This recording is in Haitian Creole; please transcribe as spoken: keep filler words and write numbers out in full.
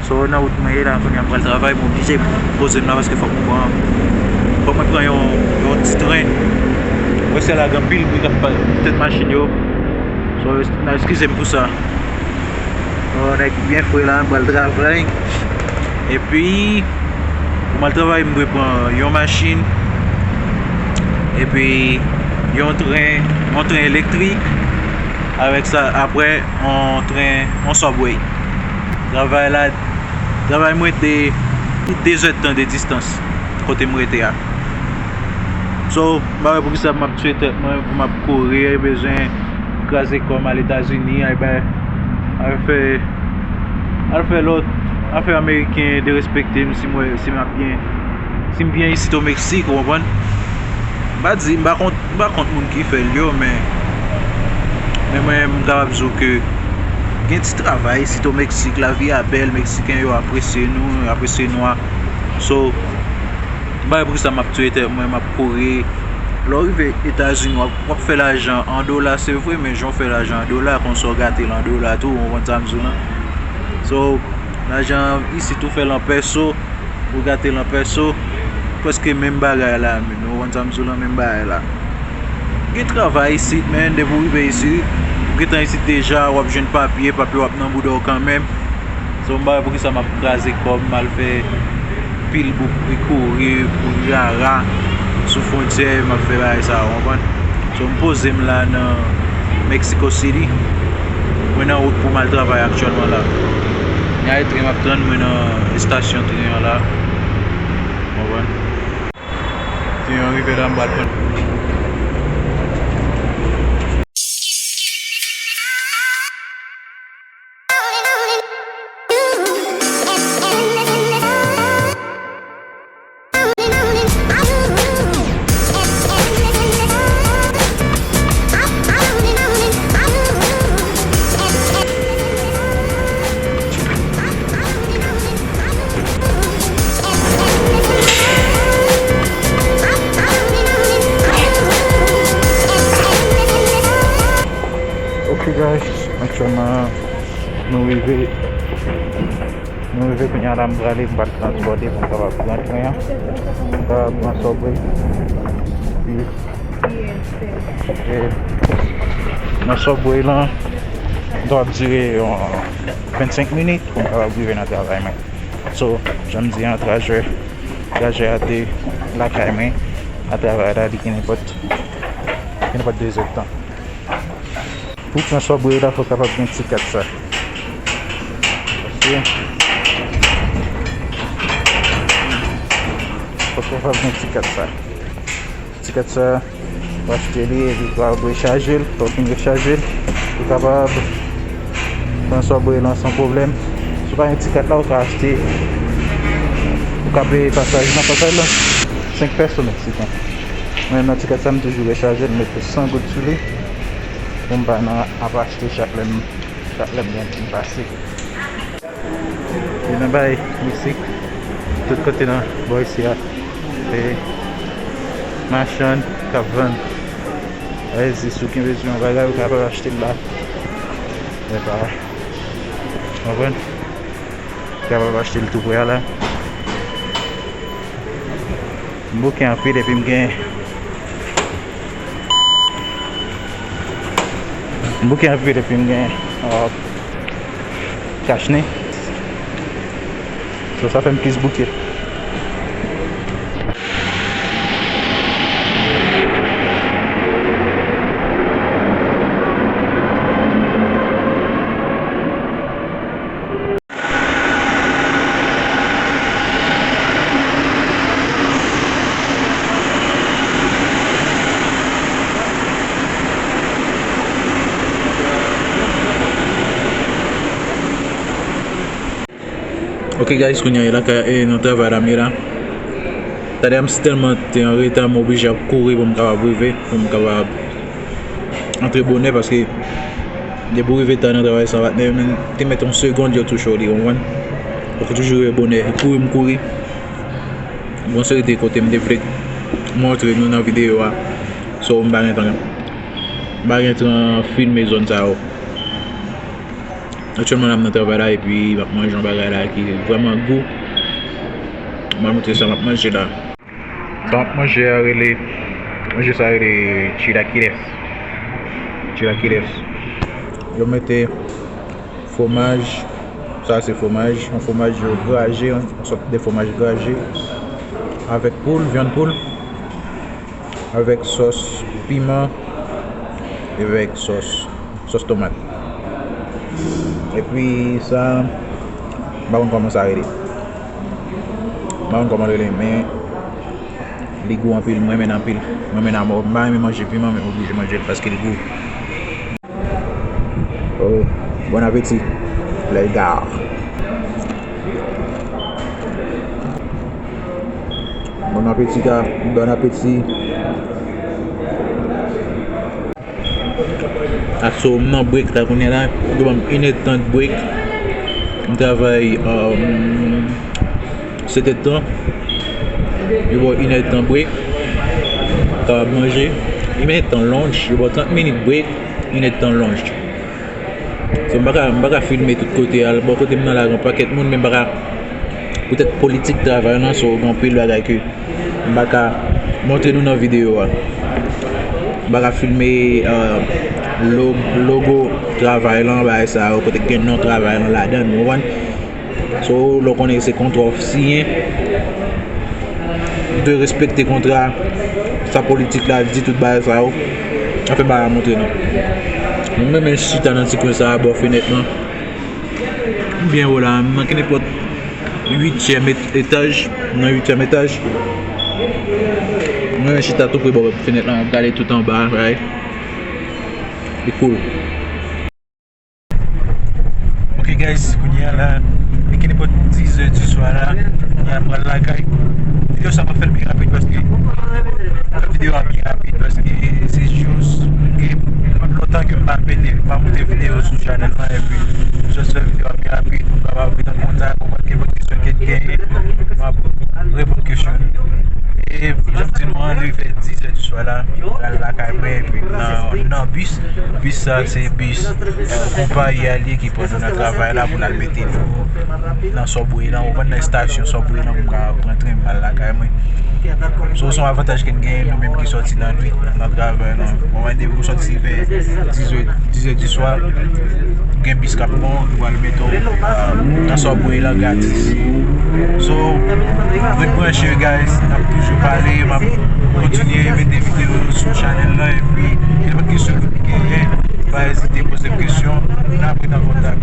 So, nan wout mwen ye la, kounye a m pral travay, mwen oblije poze m la paske fòk mwen pran, fòk mwen pran yon, yon ti tren. Mwen wè se la gen anpil bri k ap fè tèt machin yo. So, n a eskize m pou sa. So, nèg byen fre la, m pral travay. Epi, pou m al travay, m dwe pran yon machin, epi yon tren, yon tren elektrik. Avèk sa, apre, yon tren, yon subway. Travay la, travay mwen te de zèdtan de distans kote m rete a. So, m pa wè poukisa m ap tiye tèt mwen, pou m ap kouri, bezwen kraze kò m al Etazini, al bay, al fè, al fè lòt afè ameriken derespekte m si mwen, si m ap byen, si m byen isit o Meksik, ou konprann? M pa di, m pa kont, m pa kont moun ki fè l yo, men, men mwen, m kapab di w ke gen ti travay isit o Meksik, lavi a bèl, Meksiken yo apresye nou, apresye nwa. So, m pa wè poukisa m ap tiye tèt mwen, m ap kouri. Lè w rive Etazini, w ap, w ap fè lajan an dola, se vre, men jan w fè lajan an dola, konsa w gate l an dola tou, ou konprann sa m di w lan? So, lajan isit ou fè l an pèso, ou gate l an pèso, prèske menm bagay la, men ou konn sa m di w lan, menm bagay la. Gen travay isit, men depi w rive isit, ou gentan isit deja, w ap jwenn papye, papye w ap nan bouda w kanmenm. So, m pa wè poukisa m ap kraze kò m, m al fè pil boukri, kouri, kouri rara sou fwontyè, m ap fè bagay sa, w konprann? So, m poze m la nan Mexico City. Mwen nan wout pou m al travay aktyèlman la. Gen tren m ap tann mwen nan estasyon tren an la. Konprann? Tren an rive la, m pral pran. Ok guys, aktyèlman nou rive, nou rive kounye a la, m prale, m pral transpòte pou m kapab pran tren an, m kapab pran subway. Epi, e, nan subway lan, m kapab dire yon vennsenk minit pou m kapab rive nan travay mwen. So, jan m di an, trajè, trajè a de lakay mwen a travay la, li gen nenpòt, gen nenpòt de zèdtan. Pou pran subway la, fò w kapab gen ti kat sa. Ok. Fò w kapab gen ti kat sa. Ti kat sa, w achte li epi w al rechaje l. Lè w fin rechaje l, ou kapab pran subway lan san pwoblèm. Si w pa gen ti kat la, ou ka achte, ou ka peye pasaj nan. Pasaj lan senk pèso meksiken. Mwen menm nan ti kat sa, m toujou rechaje l, m mete san goud sou li pou m pa nan ap achte chak lè m, chak lè m gen pou m pase. Li nan bay Meksik, tout kote nan bò isi a. E machann k ap vann. Alèzi, si w gen bezwen yon bagay, ou kapab achte l la. Men pa, konprann? Ou kapab achte l tou prè a la. M bouke anpil epi m gen, m bouke anpil epi m gen, uh, kachne. So, sa fè m plis bouke. Ok guys, kounye a e lakay, e nan travay la m ye la. Talè a m tèlman te an reta, m oblije ap kouri pou m kapab rive, pou m kapab antre bonè, paske depi w rive ta nan travay sa, patnè, men te mèt yon segonn yo touche w li, konprann? Fòk ou toujou rive bonè. E kouri m kouri. Bon, se rete kote m te vle montre nou nan videyo a. So, m pa gen tan, m pa gen tan filme zòn sa yo. Aktyèlman la, m nan travay la epi m ap manje yon bagay la ki vrèman gou. M ap montre sa m ap manje la. Sa m ap manje a rele, manje sa rele chilaquiles. Chilaquiles. Yo mete fwomaj, sa se fwomaj, yon fwomaj yo graje, yon sòt de fwomaj graje, avèk poul, vyann poul, avèk sòs piman, avèk sòs, sòs tomat. Epi sa, m pa konn kòman sa rele. M pa konn kòman l rele, men li gou anpil, m renmen l anpil. M renmen l amò. M pa renmen manje piman, men m oblije manje l paske li gou. Oh, bon apeti, les gars. Bon apeti, gars. Bon apeti. Aso, m nan break la kounye a la. Yo ban m inèdtan break. M travay, um, setèdtan. Yo ba w inèdtan break. Kapab manje. Inèdtan lunch. Yo ba w trant minit break. Inèdtan lunch. So, m pa ka, m pa ka filme tout kote a. Bò kote m nan la, gen yon pakèt moun, men m pa ka, poutèt politik travay lan, so, gen anpil bagay ke m pa ka montre nou nan videyo a. M pa ka filme, euh, lo-, logo travay lan, bagay sa yo, kote k gen non travay lan ladan, ou konprann? So, lè w konnen se kontra w siyen, ou dwe respekte kontra, sa politik la di, tout bagay sa yo. Anfen, m pa ka montre nou. Mwen menm chita nan ti kwen sa a, bò fenèt lan. M byen wo la, m nan kenenpòt uityèm et-, etaj, nan uityèm etaj. Mwen chita tou pre bò fenèt lan, m ap gade tout anba, right? Li cool. Ok guys, kounye a la, li kenenpòt dizè di swa la, kounye a m pral lakay. Videyo sa m ap fè l byen rapid paske, fè videyo a byen rapid paske se jis, gen lontan ke m pa mete, m pa monte videyo sou chanèl lan, epi m jis fè videyo a byen rapid pou m kapab ret an kontak, konprann kenpòt kesyon ke t genyen, m ap reponn kesyon yo. E jan m di nou an, li fè dizè di swa la, m pral lakay mwen, epi m nan, nan bis. Bis sa se bis, euh, konpayi a li ye ki pran nou nan travay la pou n al mete nou nan subway lan, ou konn nan estasyon subway lan pou m ka pran tren m al lakay mwen. So, se yon avantaj ke n genyen, nou menm ki sòti nan nwit, nan travay lan. Bon, depi ou sòti vè dizè, dizè di swa, gen bis k ap pran w, ki pral mete w, euh, nan subway lan gratis. So, ret branche, guys, n ap toujou pale, m ap kontinye mete videyo sou chanèl lan, epi kenpòt kesyon ke w genyen, pa ezite poze m kesyon, n ap ret an kontak.